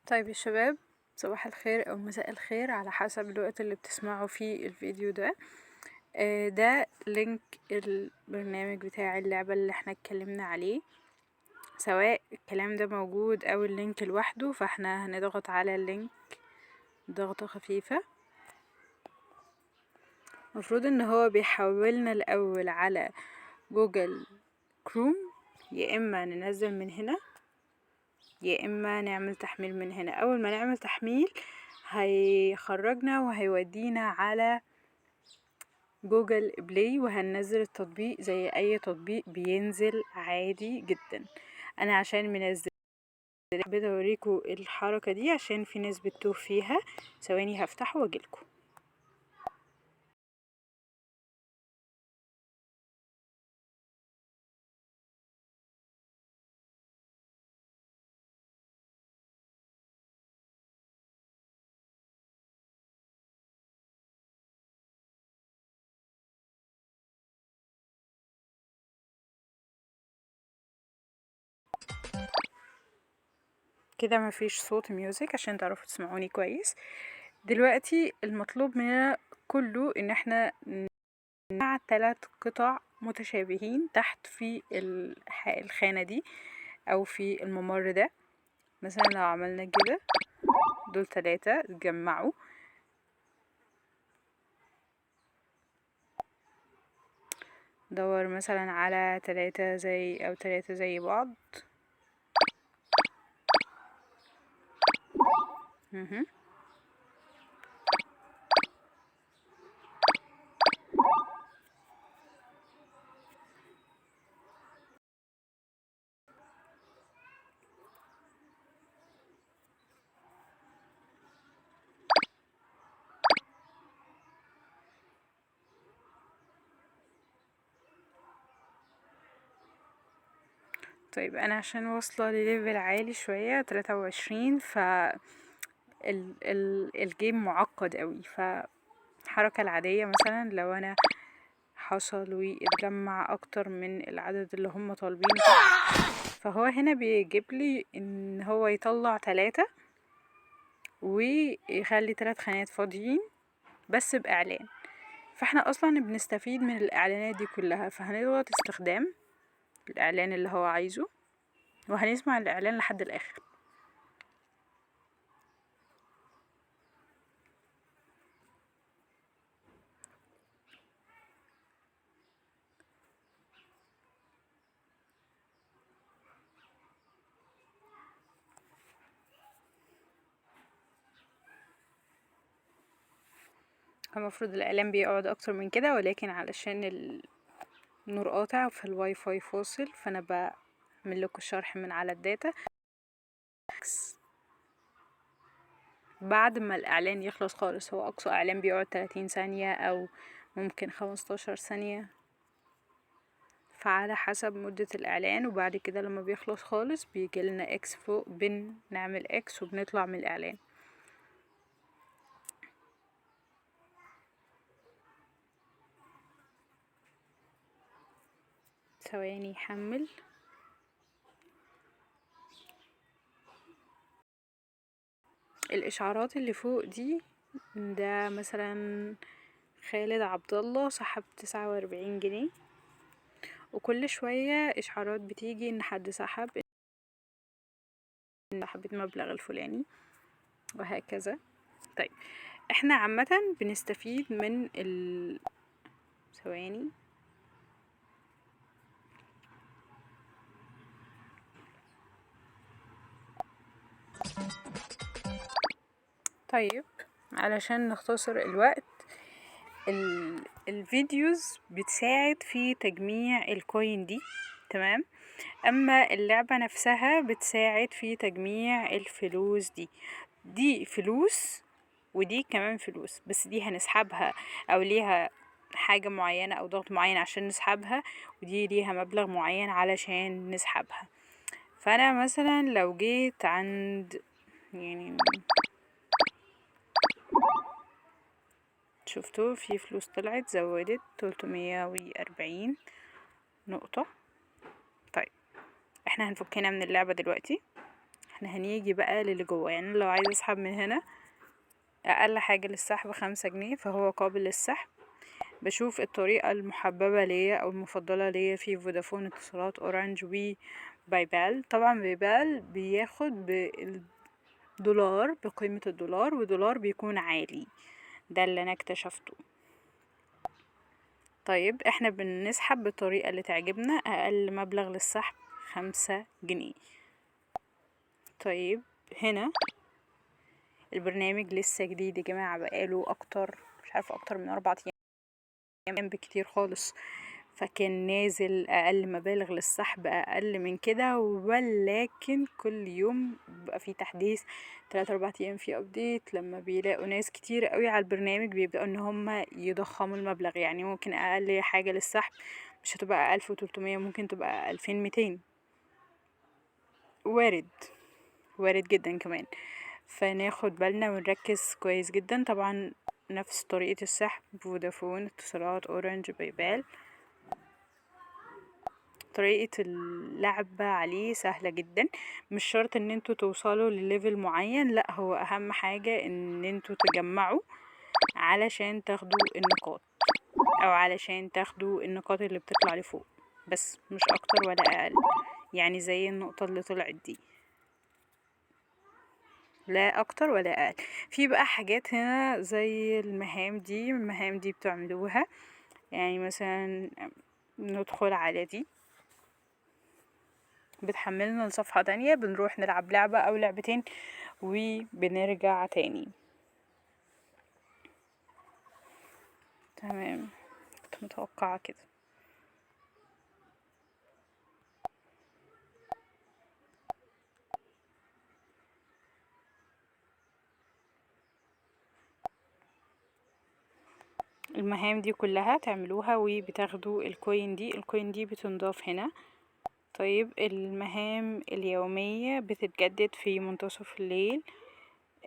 طيب يا شباب، صباح الخير او مساء الخير على حسب الوقت اللي بتسمعوا فيه الفيديو ده. ده link البرنامج بتاع اللعبة اللي احنا اتكلمنا عليه، سواء الكلام ده موجود او ال link لوحده. فاحنا هنضغط على ال link ضغطة خفيفة. المفروض ان هو بيحولنا الاول على Google Chrome، يا اما ننزل من هنا يا اما نعمل تحميل من هنا. اول ما نعمل تحميل هيخرجنا وهيودينا على Google Play، وهننزل التطبيق زي اي تطبيق بينزل عادي جدا. انا عشان منزل حبيت اوريكم الحركة دي عشان في ناس بتتوه فيها. ثواني هفتحه واجيلكم. كده مفيش صوت music عشان تعرفوا تسمعوني كويس. دلوقتي المطلوب مننا كله ان احنا نجمع 3 قطع متشابهين تحت في الخانة دي او في الممر ده. مثلا لو عملنا كده دول 3 اتجمعوا. دور مثلا على 3 زي او 3 زي بعض. طيب انا عشان واصلة لل level عالي شوية 23، ف ال game معقد قوي. فالحركة العادية مثلا لو انا حصل واتجمع اكتر من العدد اللي هم طالبينه، فهو هنا بيجيب لي ان هو يطلع 3 ويخلي 3 خانات فاضيين بس باعلان. فاحنا اصلا بنستفيد من الاعلانات دي كلها، فهنضغط استخدام الاعلان اللي هو عايزه وهنسمع الاعلان لحد الاخر. المفروض الاعلان بيقعد اكتر من كده، ولكن علشان النور قاطع فالواي فاي فاصل، فانا بعمل لكم الشرح من على ال data. بعد ما الاعلان يخلص خالص، هو اقصى اعلان بيقعد 30 ثانية او ممكن 15 ثانية، فعلى حسب مدة الاعلان. وبعد كده لما بيخلص خالص بيجي لنا X فوق، بنعمل X وبنطلع من الاعلان. ثواني يحمل. الاشعارات اللي فوق دي، ده مثلا خالد عبد الله سحب 49 جنيه، وكل شوية اشعارات بتيجي ان حد سحب، ان سحبت مبلغ الفلاني وهكذا. طيب احنا عامة بنستفيد من ثواني. طيب علشان نختصر الوقت، ال videos بتساعد في تجميع ال coin دي، تمام؟ اما اللعبة نفسها بتساعد في تجميع الفلوس دي. دي فلوس ودي كمان فلوس، بس دي هنسحبها او ليها حاجة معينة او ضغط معين عشان نسحبها، ودي ليها مبلغ معين علشان نسحبها. فانا مثلا لو جيت عند شفتوا في فلوس طلعت زودت 340 نقطة. طيب احنا هنفكنا من اللعبة دلوقتي، احنا هنيجي بقى للي جوه. يعني لو عايز اسحب من هنا اقل حاجة للسحب 5 جنيه، فهو قابل للسحب. بشوف الطريقة المحببة ليا او المفضلة ليا في فودافون، اتصالات، اورنج، و بايبال. طبعا بايبال بياخد بالدولار، بقيمة الدولار، ودولار بيكون عالي، ده اللي انا اكتشفته. طيب احنا بنسحب بالطريقة اللي تعجبنا، اقل مبلغ للسحب 5 جنيه. طيب هنا البرنامج لسه جديد يا جماعة، بقاله اكتر، مش عارفة، اكتر من 4 ايام بكتير خالص، فكان نازل اقل مبالغ للسحب اقل من كده، ولكن كل يوم بيبقى فيه تحديث، 3-4 ايام فيه update. لما بيلاقوا ناس كتير قوي على البرنامج بيبداوا ان هم يضخموا المبلغ، يعني ممكن اقل حاجة للسحب مش هتبقى 1300، ممكن تبقى 2200، وارد، وارد جدا كمان. فناخد بالنا ونركز كويس جدا. طبعا نفس طريقة السحب، فودافون، اتصالات، اورنج، بايبال. طريقة اللعبة عليه سهلة جدا، مش شرط ان انتوا توصلوا لل level معين، لا، هو اهم حاجة ان انتوا تجمعوا علشان تاخدوا النقاط، او علشان تاخدوا النقاط اللي بتطلع لفوق بس، مش اكتر ولا اقل. يعني زي النقطة اللي طلعت دي، لا اكتر ولا اقل. في بقى حاجات هنا زي المهام دي، المهام دي بتعملوها، يعني مثلا ندخل على دي بتحملنا لصفحة تانية، بنروح نلعب لعبة او لعبتين وبنرجع تاني. تمام، كنت متوقعة كده. المهام دي كلها تعملوها وبتاخدوا ال coin دي، ال coin دي بتنضاف هنا. طيب المهام اليومية بتتجدد في منتصف الليل.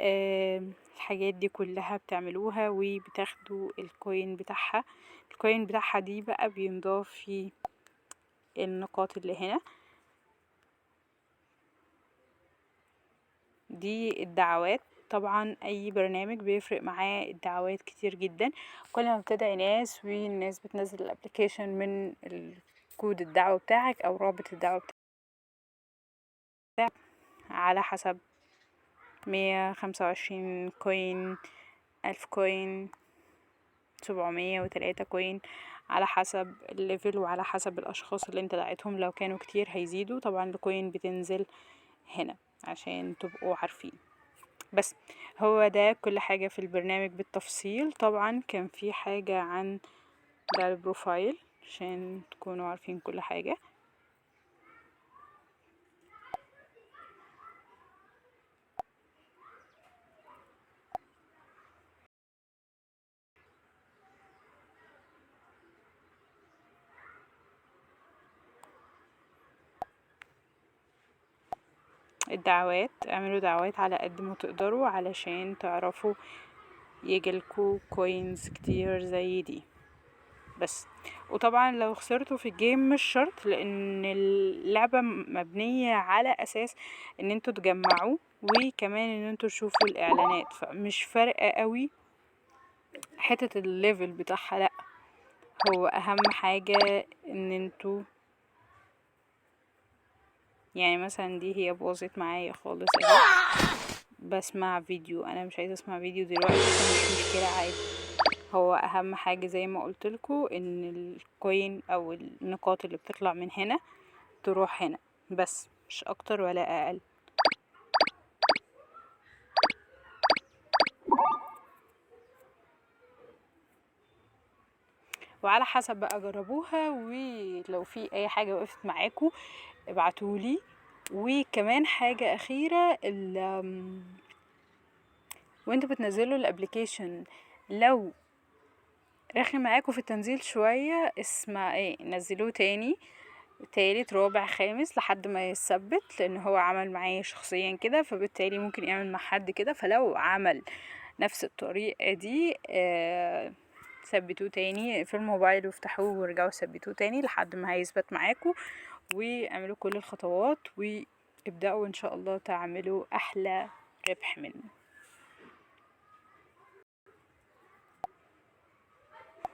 الحاجات دي كلها بتعملوها وبتاخدوا ال coin بتاعها. ال coin بتاعها دي بقى بينضاف في النقاط اللي هنا دي. الدعوات، طبعا اي برنامج بيفرق معاه الدعوات كتير جدا، كل ما بتدعي ناس والناس بتنزل ال application من الكود الدعوة بتاعك او رابط الدعوة بتاعك، على حسب 125 coin، 1000 coin، 703 coin، على حسب ال level وعلى حسب الاشخاص اللي انت دعيتهم. لو كانوا كتير هيزيدوا. طبعا ال coin بتنزل هنا عشان تبقوا عارفين. بس هو ده كل حاجة في البرنامج بالتفصيل. طبعا كان في حاجة عن ده ال profile عشان تكونوا عارفين كل حاجة. الدعوات، اعملوا دعوات على قد ما تقدروا علشان تعرفوا يجيلكوا coins كتير زي دي بس. وطبعا لو خسرتوا في ال game مش شرط، لان اللعبة مبنية على اساس ان انتوا تجمعوا وكمان ان انتوا تشوفوا الاعلانات، فمش فارقة قوي حتة ال level بتاعها، لا هو اهم حاجة ان انتوا يعني مثلا دي هي باظت معايا خالص اهي، بسمع فيديو، انا مش عايزه اسمع فيديو دلوقتي فمش مشكله عادي. هو اهم حاجه زي ما قلت لكم ان ال coin او النقاط اللي بتطلع من هنا تروح هنا بس، مش اكتر ولا اقل. وعلى حسب بقى جربوها، ولو في اي حاجه وقفت معاكم ابعتولي. وكمان حاجه اخيره، وانتوا بتنزلوا ال application لو رخم معاكم في التنزيل شويه اسمع ايه، نزلوه تاني تالت رابع خامس لحد ما يثبت، لان هو عمل معايا شخصيا كده، فبالتالي ممكن يعمل مع حد كده. فلو عمل نفس الطريقه دي ثبتوه تاني في الموبايل وافتحوه وارجعوا ثبتوه تاني لحد ما هيثبت معاكم، واعملوا كل الخطوات ابدأوا ان شاء الله تعملوا احلى ربح منه.